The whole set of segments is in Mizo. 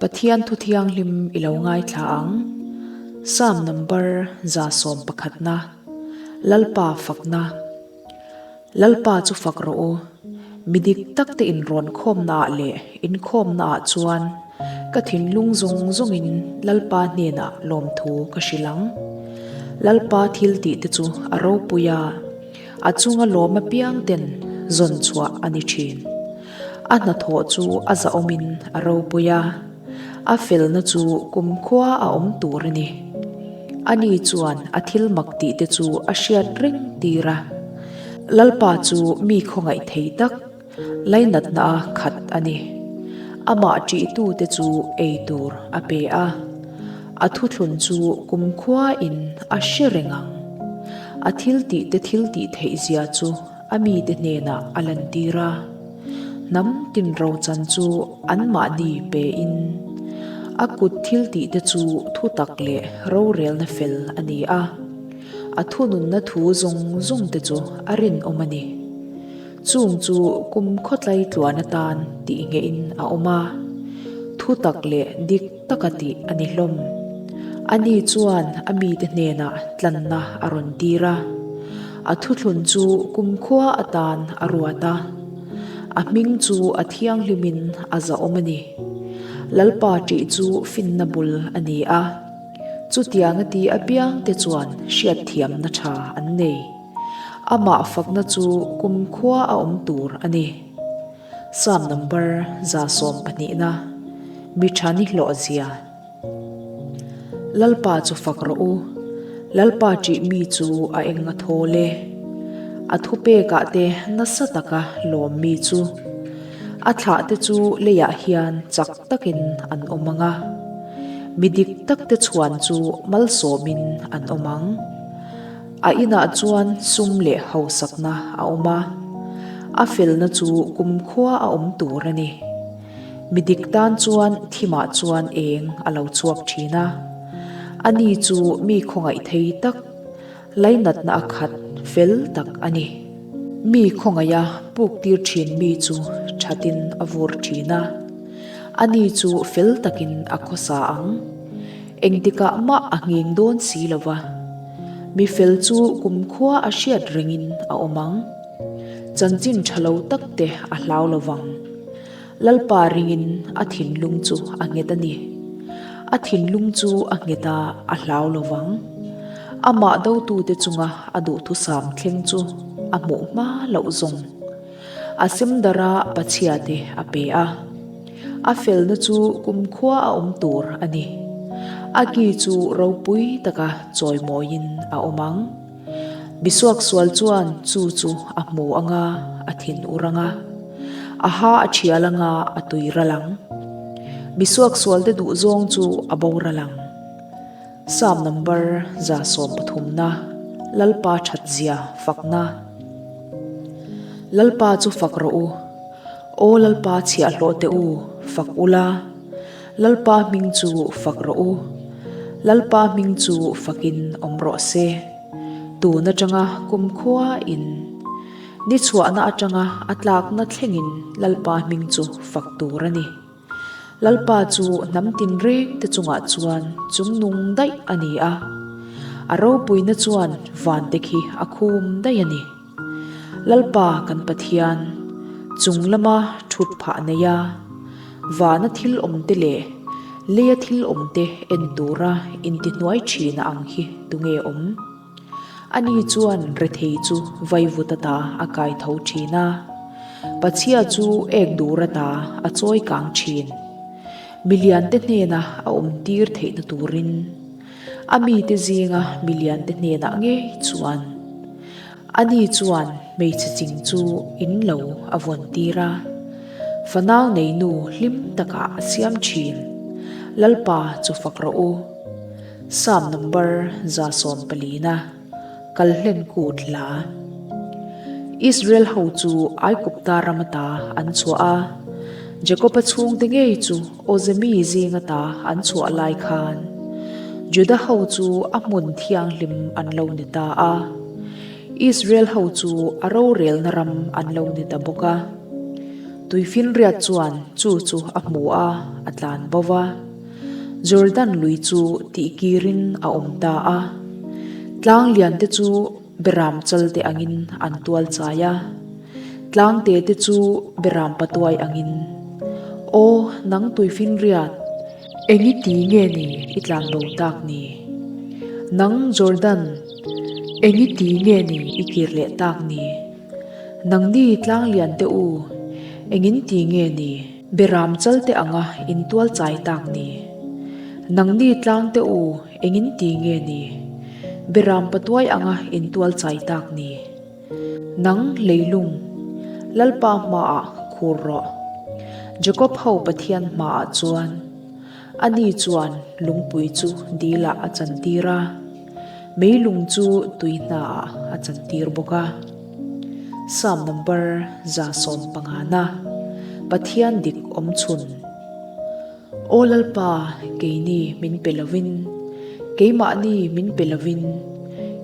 Pathian thu thianghlim i lo ngaithla ang. Psalm number 111na. Lalpa fakna. Lalpa chu fak rawh u. Mi dik tak te inrawn khawmnaah leh inkhawmnaah chuan ka thinlung zawng zawngin Lalpa hnenah lawmthu ka hrilh ang. Lalpa thil tih te chu a ropui a, a chunga lawm apiang ten zawn chhuah a ni thin. A hnathawh chu a zahawmin a ropui a, a felna chu kumkhua a awm tur a ni. Ani chuan a thil mak tih te chu a hriat reng tir a. Lalpa chu mi khawngaih thei tak, lainatna a khat a ni. Amah ṭihtute chu ei tur a pe a, a thuthlun chu kumkhua in a hre reng ang. A thil tih te thil tih theih zia chu a mite hnenah a lantir a, hnam tin rochan chu anmahni pein a kut thil tihte chu thutak leh rorelna fel a ni a, a thununna thu zawng zawngte chu a rinawm a ni. Chung chu kum khawtlai tluan atan tih ngeihin a awm a, thutak leh dik taka tih a ni hlawm. Ani chuan a mite hnenah tlanna a rawn tir a, a thuthlun chu kumkhua atan a ruat a. A hming chu a thianghlimin a zahawm a ni. Lalpa ṭih chu finna bul a ni a, chutianga ti apiangte chuan hriatthiamna ṭha an nei. Amah fakna chu kumkhua a awm tur a ni. Psalm number 112na, Mi tha ni hlawh zia. Lalpa chu fak rawh u, Lalpa ṭih mi chu a eng a thawl e. A thupekah te nasa taka lawm mi chu. A thlah te chu leiah hian chak takin an awm ang a, mi dik tak te chhuan chu malsawmin an awm ang. A inah chuan sum leh hausakna a awm a, a felna chu kumkhua a awm tur a ni. Mi dik tan chuan thimah chuan eng a lo chhuak thin a, ani chu mi khawngaih thei tak, lainatna a khat fel tak a ni. Mi khawngaiha puk tir thin mi chu thatin a vur thin a, ani chu fel takin a khawsa ang. Engtikah mah a ngheng dawn si lo va, mi fel chu kumkhua a hriat rengin a awm ang. Chanchin tha lo tak te a hlau lo vang. Lalpa ringin a thinlung chu a nghet a ni. A thinlung chu a nghet a, a hlau lo vang. Amah dotute chunga a duhthusam thleng chu a hmuh hma loh zawng. A semdara pachhiate a pe a. A felna chu kumkhua a awm tur a ni. A ki chu ropui taka chawimawiin a awm ang. Misuaksual chuan chu chu a hmu ang a, a thin ur ang a. A ha a thial ang a, a tui ral ang. Misuaksualte duhzawng chu a boral ang. Psalm number 113 na, Lalpa thatzia fakna. Lalpa chu fak rawh u. Aw Lalpa chhiahhlawh teh u, fak ula. Lalpa hming chu fak rawh u. Lalpa hming chu fakin awm rawh se. Tun atanga kumkhua in ni chhuahna atanga a tlakna thlengin Lalpa hming chu fak tur a ni. Lalpa chu hnam tinreng te chungah chuan chungnung daih a ni a. A ropuina chuan vante khi a khum daih a ni. Lalpa kan Pathian, chung lama thut phah nei a, vana thil awmte leh leia thil awmte en tura intihnuai thina ang hi tunge awm? Ani chuan rethei chu vaivut ata a kai tho thin a, pachhia chu ek dur ata a chawi kang thin. Miliante hnena a awmtir theihna turin A mite zinga miliante hnenah ngei chuan ani chuan hmeichhe ching chu in lo a vawn tir a, fanau nei nu hlim takah a siam thin. Lalpa chu fak rawh u. Psalm number 114 na Kalhlen kut hla. Israel ho chu Aigupta ram ata an chhuah a, Jakoba chhungte ngei chu Awzemi zing ata an chhuah lai khan Juda ho chu a hmun thianghlim an lo ni ta a, Israel ho chu a rorelna ram an lo ni ta bawk a. Tuifinriat chuan chu chu a hmu a, a tlan bo va. Jordan lui chu tihkirin a awm ta a. Tlang liante chu beram chalte angin an tual chai a, tlang te te chu beram patuai angin. Aw, nang tuifinriat, eng i ti nge ni i tlan bo tak ni? Nang Jordan, eng i ti nge ni i kir leh tak ni? Nangni tlang lian te u, engin ti nge ni? Beram chal te anga in tual chai tak ni. Nangni tlang te u, engin ti nge ni? Beram patuai anga in tual chai tak ni. Nang leilung, Lalpa hmaah khur rawh. Jakob ho Pathian hmaah chuan, ani chuan lungpui chu dilah a chantir a. Meilung chu tui hnaah a chantir bawk a. Psalm number 150 na, Pathian dik awm chhun. Aw Lalpa, keini min pe lovin, keimahni min pe lovin,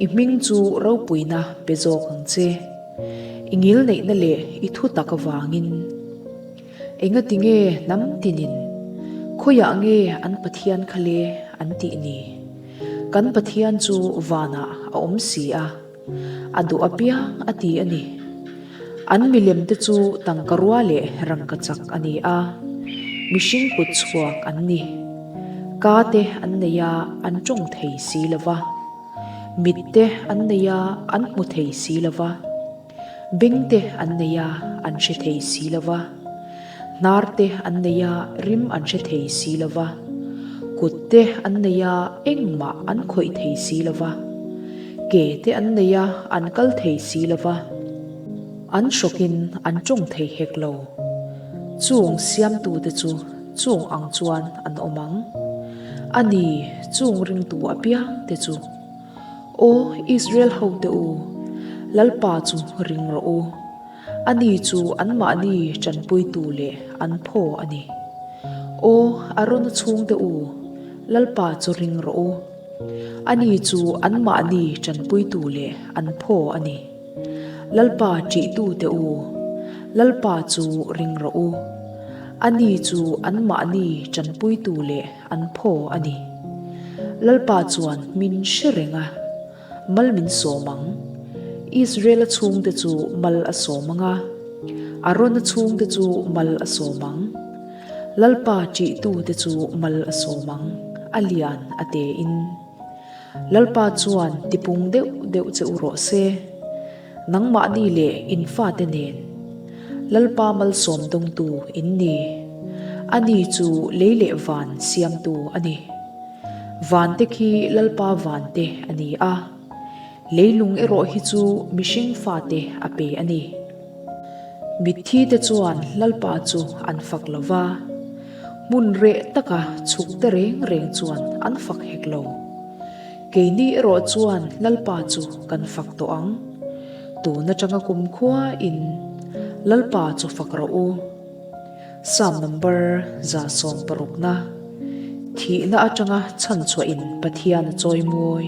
i hming chu ropuina pe zawk ang che. I ngilneihna leh i thutak avangin. Engati nge hnam tinin, Khawiah nge an Pathian kha le? an tih ni? Kan Pathian chu vanah a awm si a, a duh apiang a ti a ni. An milemte chu tangka rua leh rangkachak a ni a, mihring kut chhuak an ni. Ka te an nei a, an tawng thei si lo va. Mit te an nei a, an hmu thei si lo va. Beng te an nei a, an hre thei si lo va. Hnar te an nei a, rim an hre thei si lo va. Kut te an nei a, engmah an khawih thei si lo va. Ke te an nei a, an kal thei si lo va. An hrawkin an tawng thei hek lo. Chung siamtute chu chung ang chuan an awm ang. A ni, chung ringtu apiang te chu. Aw Israel hote u, Lalpa chu ring rawh u, ani chu anmahni tanpuitu leh an phaw a ni. Aw Arona chhungte u, Lalpa chu ring rawh u, ani chu anmahni tanpuitu leh an phaw a ni. Lalpa ṭihtute u, Lalpa chu ring rawh u, ani chu anmahni tanpuitu leh an phaw a ni. Lalpa chuan min hre reng a, mal min sawm ang. Israela chhungte chu mal a sawm ang a, Arona chhungte chu mal a sawm ang. Lalpa ṭihtute chu mal a sawm ang, a lian a tein. Lalpa chuan tipung deuh deuh che u rawh se. Nangmahni leh in fate nen Lalpa malsawm dawngtu in ni. Ani chu lei leh van siamtu a ni. Vante khi Lalpa vante a ni a, leilung erawh hi chu mihring fate a pe a ni. Mitthite chuan Lalpa chu an fak lo va, hmun reh taka chhukte reng reng chuan an fak hek lo. Keini erawh chuan Lalpa chu kan fak tawh ang. Tun atanga kumkhua in Lalpa chu fak rawh u. Psalm number 160 na, Thihna atanga chhanchhuah in Pathian a chawi mawi.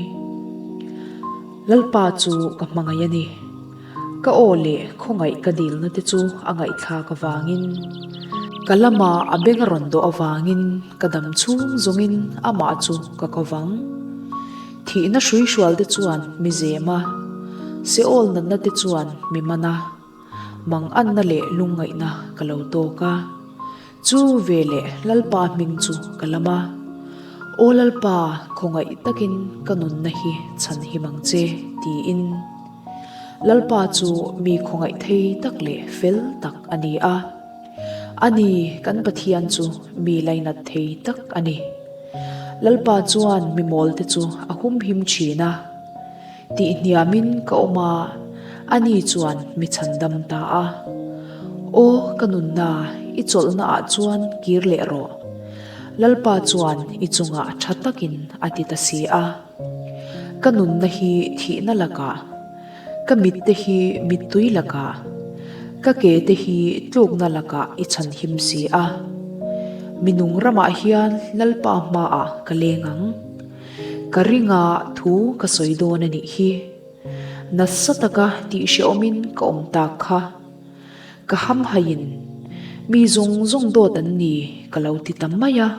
Lalpa chu ka hmangaih a ni. Ka aw leh khawngaih ka dilna te chu a ngaihthlak avangin, ka lama a beng a rawn dawh avangin ka dam chhung zawngin amah chu ka ko vang. Thihna hrui hrual te chuan mi zem a, Seol natna te chuan mi man a, manganna leh lungngaihna ka lo tawk a. Chu veleh Lalpa hming chu ka lam a, Aw Lalpa, khawngaih takin ka nunna hi chhan him ang che, tiin. Lalpa chu mi khawngaih thei tak leh fel tak a ni a. Ani kan Pathian chu mi lainat thei tak a ni. Lalpa chuan mi mawlte chu a humhim thin a. Tih hniamin ka awm a, ani chuan mi chhandam ta a. Aw ka nunna, i chawlhna ah chuan kir leh rawh. Lalpa chuan i chungah tha takin a ti ta si a. Ka nunna hi thihna lakah, ka mitte hi mittui lakah, ka ke te hi tlukna lakah i chhanhim si a. Mi nung ramah hian Lalpa hmaah ka leng ang. Ka ringa thu ka sawi dawn a nih hi. Nasa taka tih hrehawmin ka awm tak kha. Ka hamhaiin. Mi zawng zawng dawt an ni ka lo ti ta mai a.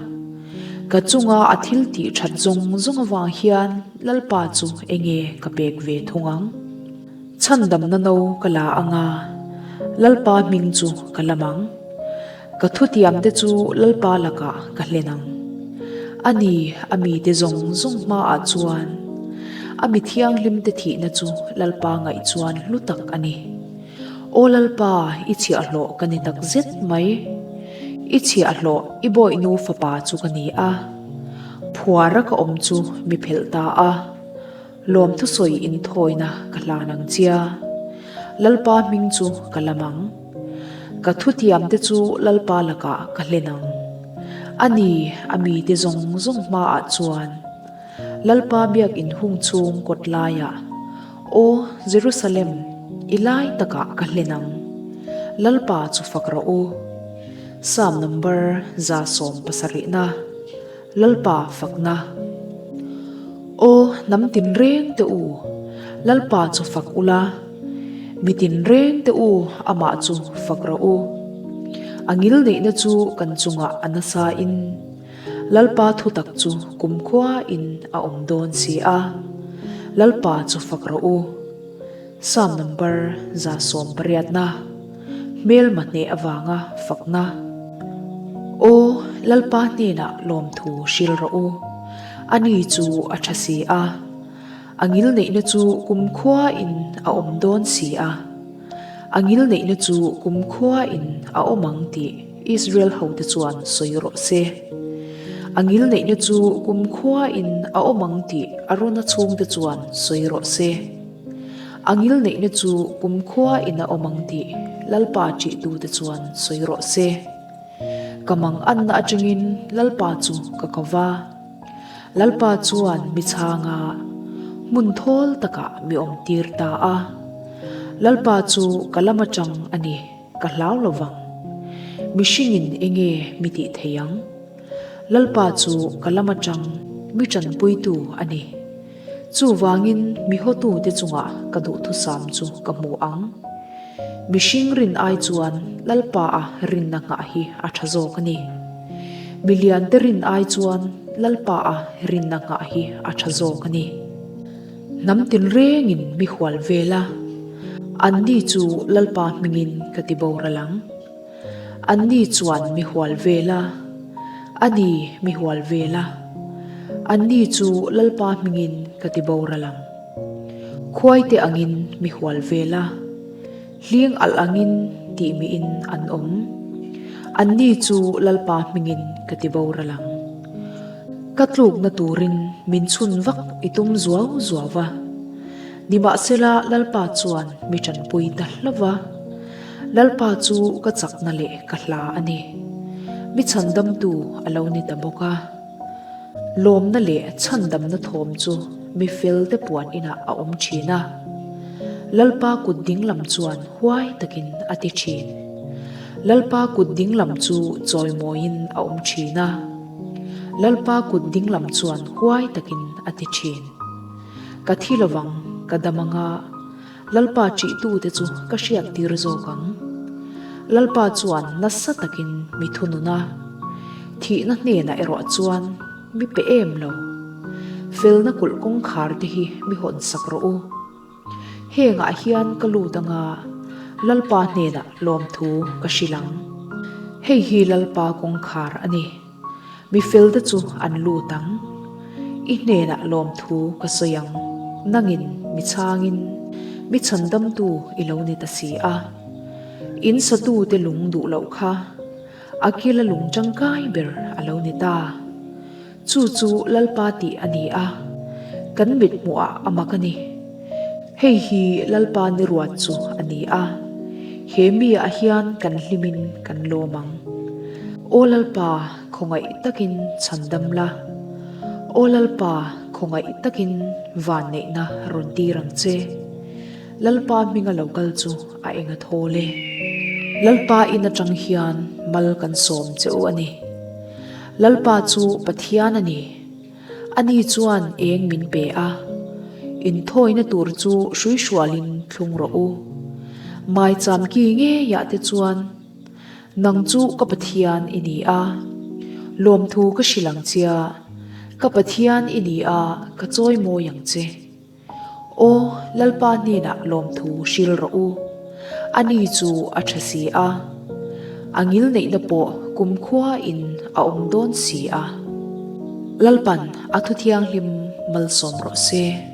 Ka chunga a thil tih that zawng zawng avang hian Lalpa chu enge ka pek ve thung ang? Chhandamna no ka la anga, Lalpa hming chu ka lam ang. Ka thutiamte chu Lalpa lakah ka hlen ang. A ni, a mite zawng zawng hmaah chuan a mi thianghlimte thihna chu Lalpa ngaih chuan hlu tak a ni. Aw Lalpa, i chhiahhlawh ka ni tak zet mai. I chhiahhlawh, i bawihnu fapa chu ka ni a. Phuara ka awm chu mi phelh ta a. Lawmthusawi inthawina ka hlan ang chia, Lalpa hming chu ka lam ang. Ka thutiamte chu Lalpa lakah ka hlen ang. A ni, a mite zawng zawng hmaah chuan Lalpa biak inhung chhung kawt laiah, Aw Jerusalem, i lai takah ka hlen ang. Lalpa chu fak rawh u. Psalm number 170na. Lalpa fakna. Aw hnam tinreng te u, Lalpa chu fak ula, mi tinreng te u amah chu fak rawh u. A ngil neihna chu kan chungah a nasa in, Lalpa thutak chu kumkhua in a awm dawn si a, Lalpa chu fak rawh u. Psalm number 180na, Hmelma hneh avanga fakna. Aw, Lalpa hnenah lawmthu hril rawh u. Ani chu a tha si a, a ngilneihna chu kumkhuain a awm dawn si a. A ngilneihna chu kumkhuain a awm ang tih Israel hote chuan sawi rawh se. A ngilneihna chu kumkhuain a awm ang tih Arona chhungte chuan sawi rawh se. A ngilneihna chu kumkhua in a awm ang tih Lalpa ṭihtute chuan sawi rawh se. Ka mang anna aṭangin Lalpa chu ka ko va. Lalpa chuan mi chhanga hmun thawl takah mi awmtir ta a. Lalpa chu ka lam aṭang a ni, ka hlau lo vang. Mihringin enge mi tih thei ang? Lalpa chu ka lam aṭang mi ṭanpuitu a ni. Chuvangin mi hawtute chungah ka duhthusam chu ka hmu ang. Mihring rin ai chuan Lalpa-a rinna nghah hi a tha zawk a ni. Mi liante rin ai chuan Lalpa-a rinna nghah hi a tha zawk a ni. Hnam tinrengin mi hual vel a, anni chu Lalpa hmingin ka ti boral ang. Anni chuan mi hual vel a, a ni, mi hual vel a. Anni chu Lalpa hmingin ka ti boral ang. Khuaite angin mi hual vel a, hling alh angin tih miin an awm. Anni chu Lalpa hmingin ka ti boral ang. Ka tlukna turin min chhun vak i tum zuau zuau va. Nimahsela Lalpa chuan mi tanpui ta hlauh va. Lalpa chu ka chakna leh ka hla a ni. Mi chhandamtu a lo ni ta bawk a. Lawmna leh chhandamna thawm chu mi felte puan inah a awm thin a. Lalpa kut dinglam chuan huai takin a ti thin. Lalpa kut dinglam chu chawimawiin a awm thin a. Lalpa kut dinglam chuan huai takin a ti thin. Ka thi lovang, ka dam anga. Lalpa ṭihtute chu ka hriattir zawk ang. Lalpa chuan nasa takin mi thunun a, thihna hnenah erawh chuan mi pe em lo. Felna kulh kawngkhar te hi mi hawnsak rawh u. Hengah hian ka lut anga Lalpa hnenah lawmthu ka hrilh ang. Hei hi Lalpa kawngkhar a ni. Mi felte chu an lut ang. I hnenah lawmthu ka sawi ang. Nangin mi chhangin mi chhandamtu i lo ni ta si a. In satute lung duh loh kha a kila lung tangkai ber a lo ni ta. Chu chu Lalpa tih a ni a, kan mit hmuhah a mak a ni. Hei hi Lalpa ni ruat chu a ni a, he mi ah hian kan hlimin kan lawm ang. Aw Lalpa, khawngaih takin chhandam la. Aw Lalpa, khawngaih takin vanneihna rawn tir ang che. Lalpa hminga lo kal chu a eng a thawl e. Lalpa in atang hian mal kan sawm che u a ni. Lalpa chu Pathian a ni. Ani chuan eng min pe a, inthawina tur chu hruihrualin thlung rawh u. Maicham ki ngeiah te chuan. Nang chu ka Pathian i ni a, lawmthu ka hrilh ang che a, ka Pathian i ni a, ka chawimawi ang che. Aw, Lalpa hnenah lawmthu hrilh rawh u. Ani chu a tha si a, a ngilneihna pawh kumkhua in a awm dawn si a. Lalpan a thuthianghlim malsawm rawh se.